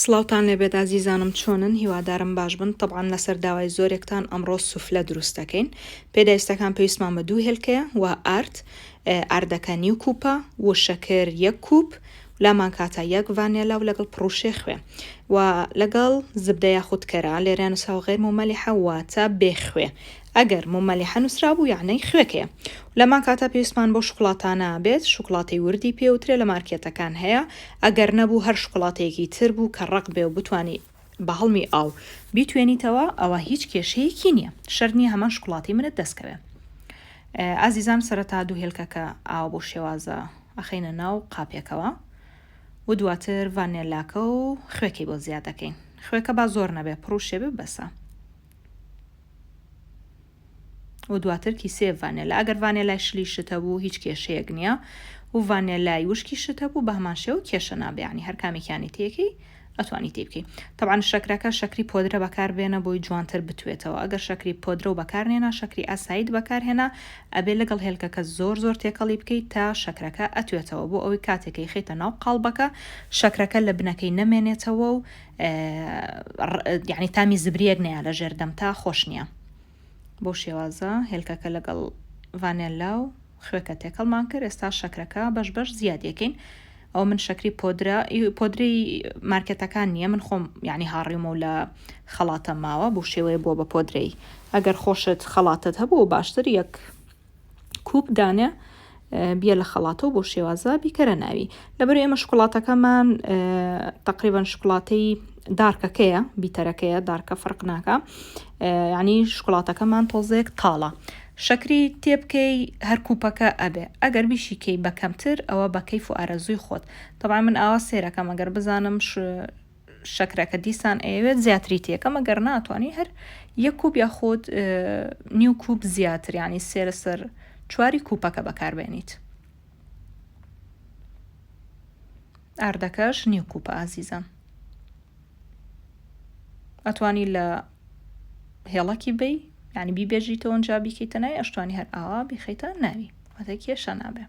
سڵاوتان لێبێت ئازیزانم چۆنن هیوادارم باش بن تەبعەن لەسەر داوای زۆرێکتان ئەمڕۆ سوفلە دروست دەکەین پێداویستەکان پێویستمان بە دوو هێلکەیە و ئارد ئاردەکە نیو کوپە و شەکر یەک کوپ لامان کاتە یەک ڤانێلا و لەگەڵ پڕوشێ خوێ و لەگەڵ زبدە یاخود کەرە لێرە نووسراوە غیر مملحە واتە بێ خوێ ئەگەر مملحە نووسرابوو یەعنی خوێکەیە لەمان کاتا پێویستمان بەو شوکڵاتانە بێت شوکڵاتەی وردی پێوترێ لە مارکێتەکان هەیە ئەگەر نەبوو هەر شوکڵاتەیەکی تر بوو کە ڕەق بێ و بتوانی بە هەڵمی ئاو بیتوێنیتەوە ئەوە هیچ کێشەیەکی نییە شەرت نییە هەمان شوکڵاتەی منت دەست کەوێ ئازیزان سەرەتا دوو هێلکەکە ئاوا بۆ شێوازە ئەخەینە ناو قاپێکەوە و دواتر ڤانێلاکە و خوێکەی بۆ زیاد دەکەین خوێکە با زۆر نەبێ پڕوشێ بێ بەسە و دواتر کیسەیە ڤانێلا ئەگەر ڤانێلای شلیشت هەبوو هیچ کێشەیەک نییە و ڤانێلای وشکیشت هەبوو بە هەمان شێوە کێشە نابێ یعنی هەر کامێکیانی تێکەی ئەتوانی تێ بکەی تەبعەن شەکرەکە شەکری پۆدرە بەکاربێنە بۆی جوانتر بتوێتەوە ئەگەر شەکری پۆدرە و بەکارنێنا شەکری ئاساییت بەکارهێنا ئەبێ لەگەڵ هێلکەکە زۆر زۆر تێکەڵی بکەیت تا شەکرەکە ئەتوێتەوە بۆ ئەوەی کاتێکەی خەیتە ناو قاڵبەکە شەکرەکە لە بنەکەی نەمێنێتەوە و یعنی تامی زبریەک نەیە لە ژێر دەم تا خۆش نییە بەو شێوازە هێلکەکە لەگەڵ ڤانێلا و خوێکە تێکەڵمان کرد ئێستا شەکرەکە بەش بەش زیاد یەکەین ئەو من شەکری پۆدرە پۆدرەی مارکێتەکان نییە من خۆم یعنی هاڕیومە و لە خەڵاتە ماوە بۆ شێوەیە بووە بە پۆدرەی ئەگەر خۆشت خەڵاتت هەبوو باشتر یەک کوپ دانێ بیە لە خەڵاتەوە بۆ شێوازە بیکەرە ناوی لەبەر ئێمە شوکڵاتەکەمان تقریبان شوکڵاتەی دارکەکەیە بیتەرەکەیە دارکە فەرق ناکە ینی شوکڵاتەکەمان تۆزێک تاڵە شەکری تێبکەی هەر کوپەکە ئەبێ ئەگەر بیشیکەی بە کەمتر ئەوە بە کەیف و ئارەزووی خۆت تەبعەن من ئاوا سێرەکەم ئەگەر بزانم شەکرەکە دیسان ئەیەوێت زیاتری تێکەم ئەگەر ناتوانی هەر یەک کوپ یاخود نیو کوپ زیاتر ینی سێ لەسەر چواری کوپەکە بەکاربێنیت ئاردەکەش نیو کوپە ئازیزان ئەتوانی لە هێڵەکی بی یعنی بیبێژیتەوە ئەنجا بیکەیتە ناوی ئەشتوانی هەر ئاوا بیخەیتە ناوی واتە کێشە نابێ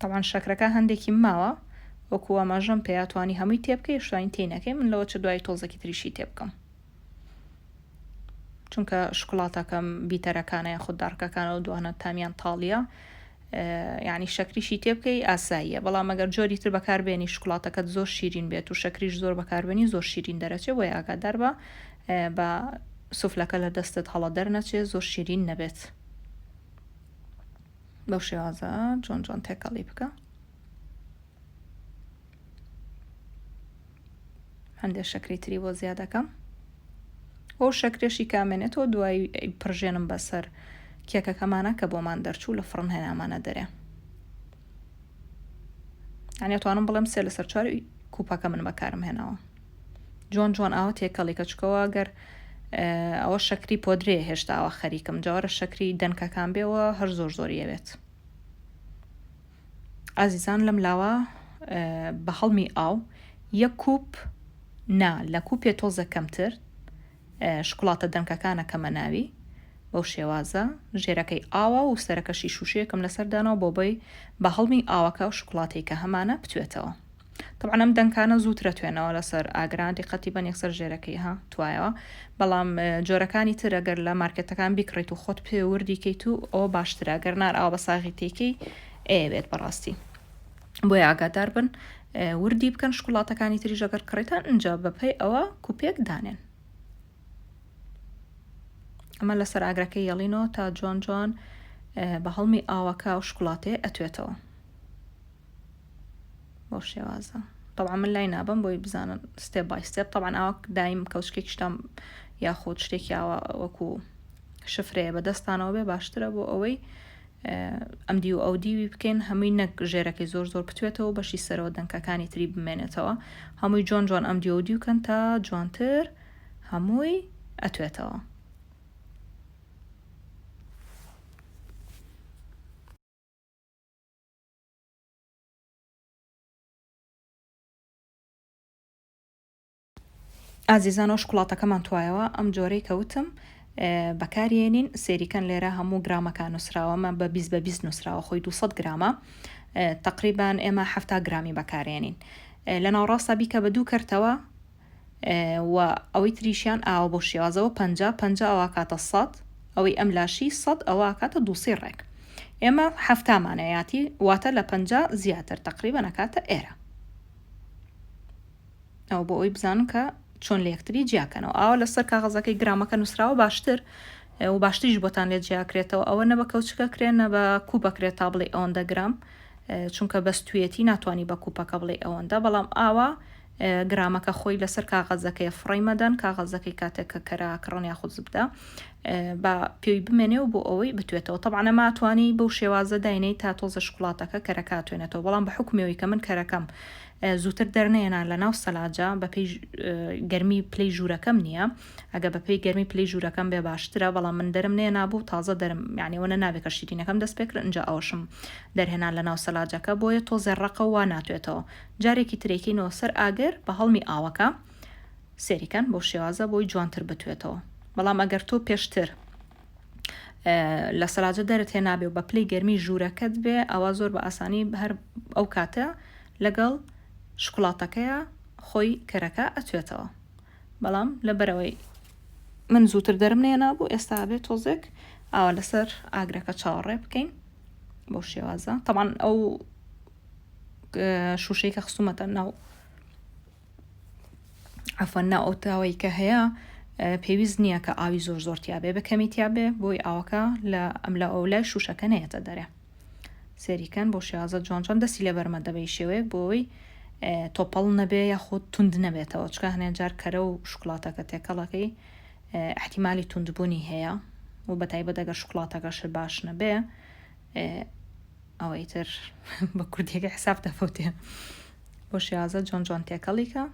تەبعەن شەکرەکە هەندێکی ماوە وەکو ئاماژەم پێیا توانی هەمووی تێبکەی شتوانی تێی نەکەی من لەوە چ دوای تۆزێکی تریشی تێبکەم چونکە شوکولاتەکەم بیتەرەکانە یاخود دارکەکانەوە دوانە تامیان تاڵیە یعنی شەکریشی تێبکەی ئاساییە بەڵام ئەگەر جۆری تر بەکاربێنی شوکولاتەکەت زۆر شیرین بێت و شەکریش زۆر بەکاربێنی زۆر شیرین دەرەچێ بۆیە ئاگادار بە بە سوفلەکە لە دەستت هەڵە دەرنەچێ زۆر شیرین نەبێت. بەو شێوازە جۆن جۆن تێکەڵی بکە هەندێک شەکری تری بۆ زیاد دەکەم ئەو شەکرێشی کامێنێتەوە دوای پرژێنم بەسەر کێکەکەمانە کە بۆمان دەرچوو لە فڕن هێنامانە دەرێ یعنی توانم بڵێم سێ لەسەر چواری کوپەکە من بەکارم هێناوە جوان جوان ئاوە تێکەڵی کە چکەوە گەر ئەوە شەکری پۆدرێ هێشتا ئەوە خەریکم جاوەرە شەکری دەنکەکان بێەوە هەر زۆر زۆری ئەوێت ئازیزان لەم لاوە بە هەڵمی ئاو یەک کوپ نا لە کوپێ تۆزە کەمتر شوکڵاتە دەنکەکانە کەمە ناوی بەو شێوازە ژێرەکەی ئاوە و سەرەکەشی شوشەیەکم لەسەر داناوە بۆ بۆی بە هەڵمی ئاوەکە و شوکڵاتەی کە هەمانە بتوێتەوە تەبعەن ئەم دەنکانە زووترە توێنەوە لەسەر ئاگران دیقەتی بەن یەکسەر ژێرەکەی ها توایەوە بەڵام جۆرەکانی تر ئەگەر لە مارکێتەکان بیکڕیت و خۆت پێ وردی کەیت و ئەوە باشترە گەر نار ئاوا بە ساغی تێکەی ئەیەوێت بەڕاستی بۆیە ئاگادار بن وردی بکەن شوکولاتەکانی تریش ئەگەر کڕیتان ئینجا بەپێی ئەوە کوپێک دانێن ئەمە لەسەر ئاگرەکەی یەڵینەوە تا جوان جوان بە هەڵمی ئاوەکە و شوکولاتەیە ئەتوێتەوە بەو شێوازە طبعا من لای نابم بۆی بزانن step by step طبعا ئاوە دایم کەوچکێکیشتان یاخود شتێکی ئاوە وەکو شفرەیە بەدەستانەوە بێ باشترە بۆ ئەوەی ئەم دیو ئەو دیوی بکەین هەمووی نەک ژێرەکەی زۆر زۆر بتوێتەوە بەشی سەرەوە دەنکەکانی تری بمێنێتەوە هەمووی جوان جوان ئەم دیو دیو کەن تا جوانتر هەمووی ئەتوێتەوە. ئازیزان ئەو شوکولاتەکەمان توایەوە ئەم جۆرەی کە وتم بەکارێنین سێریکەن لێرە هەموو گرامەکان نووسراوە مە بە 20 بە 20 نووسراوە خۆی 200 گرامە. تەقریبان ئێمە حەفتا گرامی بەکارێنین لە ناوەڕاستە بیکە بە دوو کەرتەوە و ئەوەی تریشیان ئاوە بۆ شێوازەوە پەنجا پەنجا ئەوە کاتە سەد ئەوەی ئەم لاشی سەد ئەوە کاتە دووسی ڕێک ئێمە حەفتامانە یاتی واتە لە پەنجا زیاتر تەقریبەن ئەکاتە ئێرە ئەو بۆ ئەوی بزانن کە چۆن لە یەکتری جیاکەنەوە ئاوا لەسەر کاغەزەکەی گرامەکە نووسراوە باشتر و باشتریش بۆتان لێ جیاکرێتەوە ئەوە نە بە کەوچکە کرێ نە بە کوپەکرێت تا بڵێ ئەوەندە گرام چونکە بەستویەتی ناتوانانی بە کوپەکە بڵێ ئەوەندە بەڵام ئاوا گرامەکە خۆی لەسەر کاغەزەکەیە فڕێی مەدەن کاغەزەکەی کاتێک کە کەرا کڕن یاخود زبدە با پێی بمێنێ و بۆ ئەوەی بتوێتەوە طبعا ئەمە توانی بەو شێوازە داینەی تا تۆزە شوکولاتەکە کەرەکە توێنێتەوە بەڵام بە حکومەوەی کە من کەرەکەم زووتر دەرنەیەنا لە ناو سەلاجە بەپێی گەرمی پلەی ژوورەکەم نییە ئەگە بەپێی گەرمی پلەی ژوورەکەم بێ باشترە بەڵام من دەرم نێنابوو تازە دەرم یعنی ئەوە نابێ کە شیرینەکەم دەست پێکرد ئینجا ئەوەشم دەرهێنا لە ناو سەلاجەکە بۆیە تۆزێ ڕەقە وا ناتوێتەوە جارێکی تر ئەیکەینەوە سەر ئاگر بە هەڵمی ئاوەکە سێری کەن بەو شێوازە بۆی جوانتر بتوێتەوە بەڵام ئەگەر تۆ پێشتر لە سەلاجە دەرت هێنابێ و بە پلەی گەرمی ژوورەکەت بێ ئەوە زۆر بە ئاسانی هەر ئەو کاتە لەگەڵ شکڵاتەکەیە خۆی کەرەکە ئەتوێتەوە بەڵام لەبەرەوەی من زووتر دەرم نێنابوو ئێستا بێت تۆزێک ئاوا لەسەر ئاگرەکە چاوەڕێ بکەین بەو شێوازە تەمان ئەو شوشەی کە خستومەتە ناو عفوا ناو ئەو تاوەی کە هەیە پێویست نییە کە ئاوی زۆر زۆر تیاابێ بە کەمی تیاابێ بۆی ئاوەکە لە ئەم لە ئەو لای شوشەکە نێتە دەرێ سێریکەن بۆ شێوازە جوان جوان دەستی لەبەرمە دەبەی شێوەیەک بۆی تۆپەڵ نەبێ یاخود تند نەبێتەوە چکە هەنێ جار کەرە و شوکلاتەکە تێکەڵەکەی احتیممالی توندبوونی هەیە و بە تایبەت ئەگەر شوکلاتەکەش باش نەبێ ئەوە ئیتر بە کوردیەکە حساب دەفەوتێ بۆ شێوازە جۆن جۆن تێکەڵیکە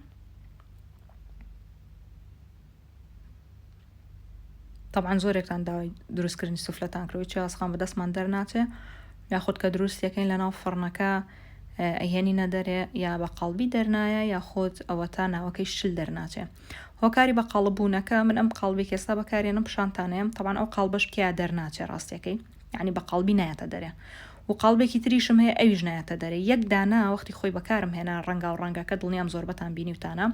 طبعا زۆرێکتان داوای دروستکردنی سوفلەتان کردووی چێوازخان بەدەستمان دەرناچێ یاخود کە دروستیەکەین لەناو فڕنەکە ئەهێنی نەدەرێ یا بە قاڵبی دەرنایە یاخود ئەوە تا ناوەکەی شل دەرناچێ هۆکاری بە قاڵبوونەکە من ئەم قاڵبی کێستا بەکارێنم پیشانتانەیەم تەبان ئەو قاڵبەش تیا دەرناچێ ڕاستیەکەی یانی بە قاڵبی نایەتە دەرێ و قاڵبێکی تریشم هەیە ئەویش نایەتە دەرێ یەک دانە وەختی خۆی بەکارم هێنا ڕەنگاو ڕەنگەکە دڵنیام زۆربەتان بینیوتانە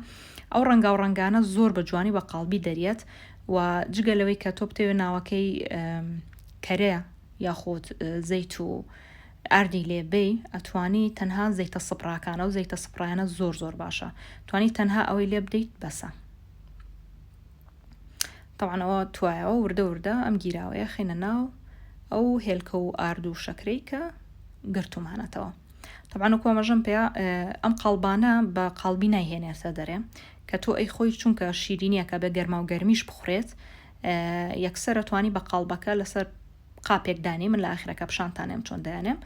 ئەو ڕەنگاو ڕەنگانە زۆر بە جوانی بە قاڵبی دەریەت و جگە لەوەی کە تۆ بتەوێ ناوەکەی کەرێ یاخود زەیت و ئاردی لێ بەی ئەتوانی تەنها زەیتە سپڕاکانە و زەیتە سپڕایانە زۆر زۆر باشە توانی تەنها ئەوەی لێ بدەیت بەسە تەبعەن ئەوە توایەوە وردە وردە ئەم گیراوەیە خینە ناو ئەو هێلکە و ئارد و شەکرەی کە گرتومانەتەوە تەبعەن وەکو ئاماژەم پێ ئەم قاڵبانە بە قاڵبی نایهێنێتە دەرێ کە تۆ ئەی خۆی چونکە شیرینیەکە بە گەرما و گەرمیش بخورێت یەکسەر توانی بە قاڵبەکە لەسەر قاپێک دانی من لە ئاخرەکە پیشانتانێم چۆن دایانێم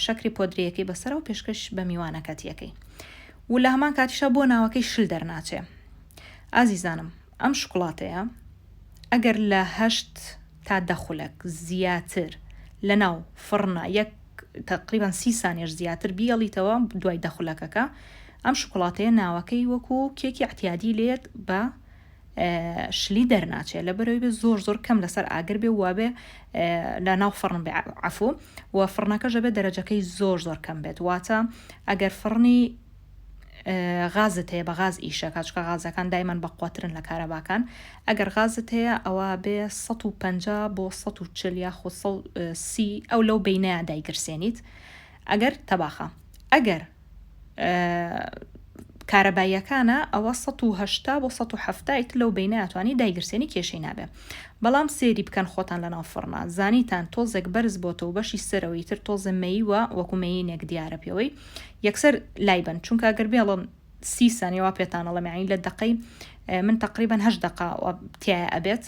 شەکری پۆدرەیەکەی بەسەرەوە و پێشکەش بە میوانەکەتیەکەی و لە هەمان کاتیشا بۆ ناوەکەی شل دەرناچێ ئازیزانم ئەم شوکڵاتەیە ئەگەر لە هەشت تا دە خولەک زیاتر لە ناو فڕنە یەک تقریبان سی سانیەش زیاتر بیەڵیتەوە دوای دە خولەکەکە ئەم شوکڵاتەیە ناوەکەی وەکو کێکی اعتیادی لێت بە شلی دەرناچێت لەبەرەوەی بێ زۆر زۆر کەم لەسەر ئاگر بێ وابێ لە ناو فڕن بێ عفو و فڕنەکەش دەبێت دەرەجەکەی زۆر زۆر کەم بێت واتە ئەگەر فڕنی غازت هەیە بە غاز ئیشەکە چکە غازەکان دایمەن بەقوترن لە کارەباکان ئەگەر غازت هەیە ئەوە بێ 150 بۆ 140 یاخود 130 ئەو لەو بینەیە دایگرسێنیت ئەگەر تەباخە ئەگەر کارەباییەکانە ئەوە 180 بۆ 170 ئیتر لەو بینە ئەتوانی دایگرسێنی کێشەی نابێ بەڵام سێری بکەن خۆتان لەناو فڕنا زانیتان تۆزێک بەرز بۆتەوە بەشی سەرەوەی تر تۆزێ مەیوە وەکو مەینێک دیارە پێوەی یەکسەر لای بن چونکە گەر بێڵم سی سانیە وا پێتان ئەڵێم یانی لە دەقەی من تقریبا هەشت دەقە تایە ئەبێت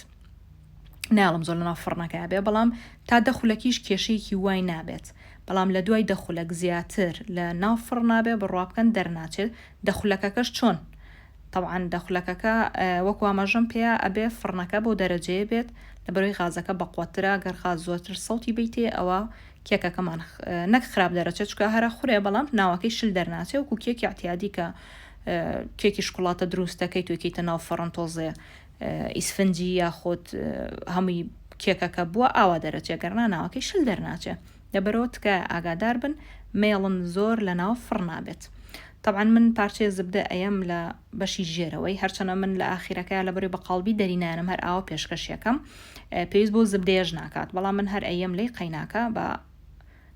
ناڵم زۆر لەناو فڕنەکە بێ بەڵام تا دە خولەکیش کێشەیەکی وای نابێت بەڵام لە دوای دە خولەک زیاتر لە ناو فڕ نابێ بڕوا بکەن دەرناچێت دە خولەکەکەش چۆن طبعا دە خولەکەکە وەکو ئاماژەم پێیا ئەبێ فڕنەکە بۆ دەرەجەیە بێت لەبەرەوەی غازەکە بەقوەترە گەر غاز زۆرتر سەوتی بیتێ ئەوە کێکەکەمان نەک خراپ دەرەچێت چونکە هەرە خورێ بەڵام ناوەکەی شل دەرناچێ وەکو کێکی اعتیادی کە کێکی شکوڵاتە دروست دەکەیت و کەیتە ناو فڕن تۆزێ ئیسفنجی یاخود هەمووی کێکەکە بووە ئاوا دەرەچێ گەرنا ناوەکەی شل دەرناچێ لەبەرەوە تکایە ئاگادار بن. مەیەڵن زۆر لە ناو فڕنا بێت تەبعەن من پارچەیە زبدە ئەیەم لە بەشی ژێرەوەی هەرچەنە من لە ئاخیرەکەیا لەبەرەی بە قاڵبی دەری نایەنم هەر ئاوا پێشکەشیەکەم پێویست بۆ زبدەیەش ناکات بەڵام من هەر ئەیەم لێی قەیناکە بە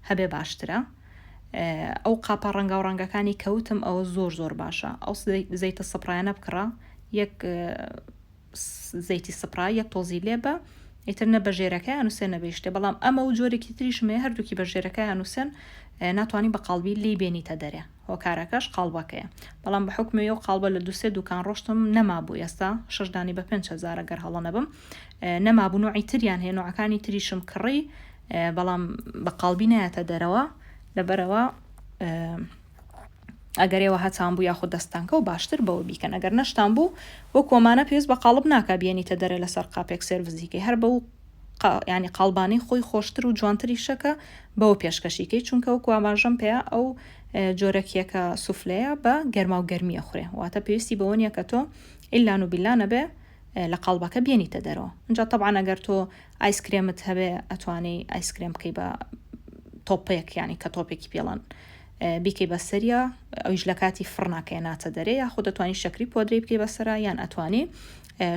هەبێ باشترە ئەو قاپە ڕەنگاو ڕەنگەکانی کەوتم ئەوە زۆر زۆر باشە ئەو زەیتە سپڕایانە بکڕە یەک زەیتی سپرا یەک تۆزی لێ بە ئیتر نە بە ژێرەکەی ئەنووسێ نە بە شتێ بەڵام ئەمە و جۆرێکی تریشم هەیە هەردووکی بە ژێرەکەی ئەنووسێن ناتوانانی بە قاڵبی لێی بێنیتە دەرێ هۆکارەکەش قاڵبەکەیە بەڵام بە حوکمی ئەو قاڵبە لە دوسێ دوکان ڕۆشتم نەمابوو ئێستا شەش دانی بە 5000 گەر هەڵە نەبم نەمابوو نوعی تریان هەیە نوعەکانی تریشم کڕی بەڵام بە قاڵبی نایەتە دەرەوە لەبەرەوە ئەگەر ئێوە هەتان بوو یاخود دەستتان کەوت باشتر بەوە بیکەن ئەگەر نەشتان بوو وەکو ئەمانە پێویست بە قاڵب ناکا بێنیتە دەرێ لەسەر قاپێک سێرڤزی کەی هەر بەو ینی قاڵبانەی خۆی خۆشتر و جوانتریشە کە بەوە پێشکەشی کەی چونکە وەکو ئاماژەم پێیا ئەو جۆرە کێکە سوفلەیە بە گەرما و گەرمی ئەخورێ واتە پێویستی بەوە نییە کە تۆ ئیلان و بیلان نەبێ لە قاڵبەکە بێنیتە دەرەوە ئینجا تەبعەن ئەگەر تۆ ئایسکرێمت هەبێ ئەتوانی ئایسکرێم بکەی بە تۆپێک ینی کە تۆپێکی پێڵەن بیکەی بە سەریا ئەویش لە کاتی فڕناکەی ناتە دەرێ یاخود دەتوانی شەکری پۆدرەی بکەی بەسەرا یان ئەتوانی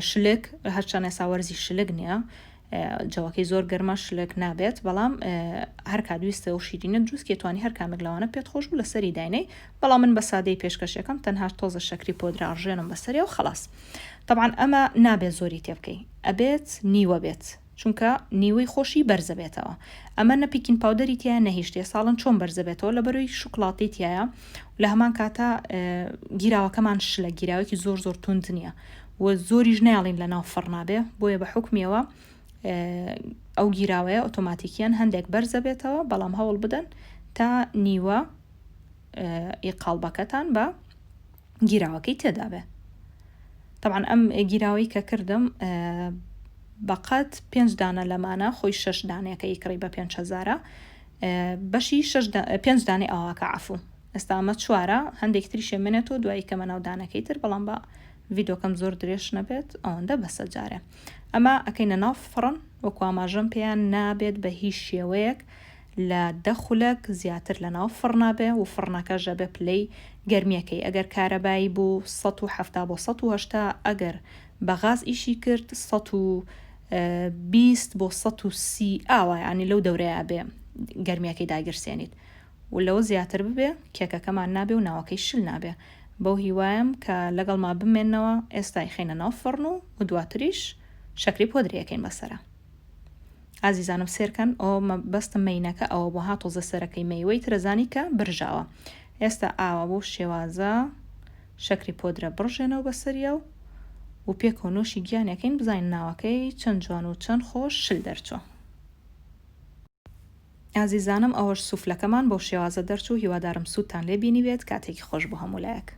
شلک هەرچەند ئێستا وەرزی شلک نییە جەوەکەی زۆر گەرمە شلک نابێت بەڵام هەر کات ویستە و شیرینە دروست کێتوانی هەر کامێک لەوانە پێت خۆش بوو لەسەری داینەی بەڵام من بە سادەی پێشکەشەکەم تەنها تۆزە شەکری پۆدرا ڕژێنم بەسەری و خلاص طبعا ئەمە نابێت زۆری تێ بکەی ئەبێت نیوە بێت چونکە نیوەی خۆشی بەرزەبێتەوە ئەمە نە baking powder ی تیایە نە هیچ شتێ ساڵن چۆن بەرزەبێتەوە لەبەرەوەی شوکڵاتەی تیایە لە هەمان کاتا گیراوەکەمان شلە گیراوێکی زۆر زۆر توند نییە و زۆریش نایڵین لە ناو فڕنابێ بۆیە بە حکمیەوە ئەو گیراوەیە ئۆتۆماتیکیان هەندێک بەرزەبێتەوە بەڵام هەوڵ بدەن تا نیوە ئی قاڵبەکەتان بە گیراوەکەی تێدا بێ تەبعەن ئەم گیراوەی کە کردم بەقەت پێنج دانە لەمانە خۆی شەش دانەیەکە ئی کڕی بە پێنج هەزارە بەشی پێنج دانەی ئاواکە عەفو ئێستا ئەمە چوارە هەندێک تریشێ منێتەوە دوایی کەمە ناو دانەکەی تر بەڵام بە ڤیدۆکەم زۆر درێژ نەبێت ئەوەندە بەسە جارێ ئەمە ئەکەینە ناو فڕن وەکو ئاماژەم پێیان نابێت بە هیچ شێوەیەک لە دە خولەک زیاتر لەناو فڕنا بێ و فڕنەکەش ئەبێ پلەی گەرمیەکەی ئەگەر کارەبایی بوو 170 بۆ 180 ئەگەر بە غاز ئیشی کرد 120 بۆ 130 ئاوا یانی لەو دەورەیا ئەبێ گەرمیەکەی داگیرسێنیت و لەوە زیاتر ببێ کێکەکەمان نابێ و ناوەکەی شل نابێ بەو هیوایەم کە لەگەڵما بمێنەوە ئێستا ئیخەینە ناو فڕن و و دواتریش شەکری پۆدرەی ئەکەین بەسەرا. ئازیزانم سێرکەن ئەوە مەبەستم مەینەکە ئەوە بۆ ها تۆزە سەرەکەی مەیوەی ترەزانی کە برژاوە ئێستا ئاوا بۆ شێوازە شەکری پۆدرە بڕژێنەوە بەسەریا و و پێکەوە نۆشی گیانەکەین بزانین ناوەکەی چەند جوان و چەند خۆش شل دەرچووە. ئازیزانم ئەوەش سوفلەکەمان بەو شێوازە دەرچوو هیوادارم سوودتان لێ بینیبێت کاتێکی خۆش بۆ هەموو لایەک.